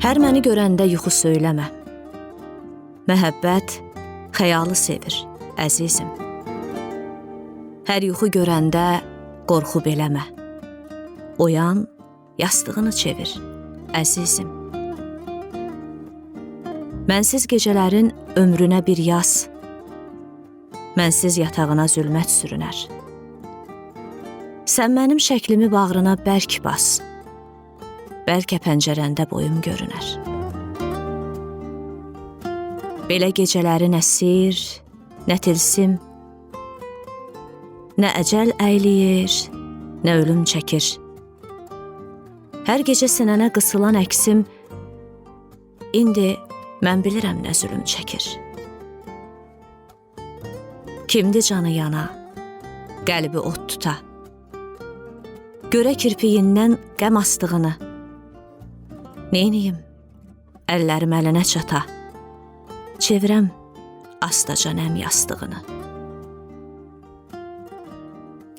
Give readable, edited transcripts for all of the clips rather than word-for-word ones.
Hər məni görəndə yuxu söyləmə. Məhəbbət xəyalı sevir, əzizim. Hər yuxu görəndə qorxub eləmə. Oyan, yastığını çevir, əzizim. Mənsiz gecələrin ömrünə bir yaz, mənsiz yatağına zülmət sürünər. Sən mənim şəklimi bağrına bərk bas. Bəlkə pəncərəndə boyum görünər. Belə gecələri nə sir, nə tilsim, nə əcəl əyləyir, nə ölüm çəkir. Hər gecə sinənə qısılan əksim, indi mən bilirəm nə zülüm çəkir. Kimdi canı yana, qəlbi od tuta? Görə kirpiyindən qəm astığını. Neyniyim? Əllərim əlinə çata. Çevirəm astaca nəm yastığını.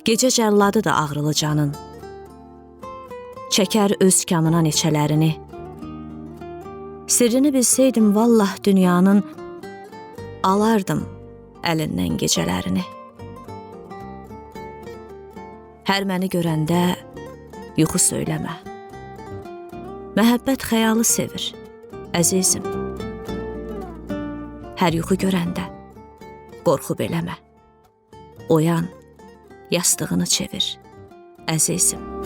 Gecə cəlladı da ağrılı canın. Çəkər öz kamına neçələrini. Sirrini bilsəydim vallah dünyanın, alardım əlindən gecələrini. Hər məni görəndə yuxu söyləmə. Məhəbbət xəyalı sevir, əzizim. Hər yuxu görəndə qorxub eləmə. Oyan, yastığını çevir, əzizim.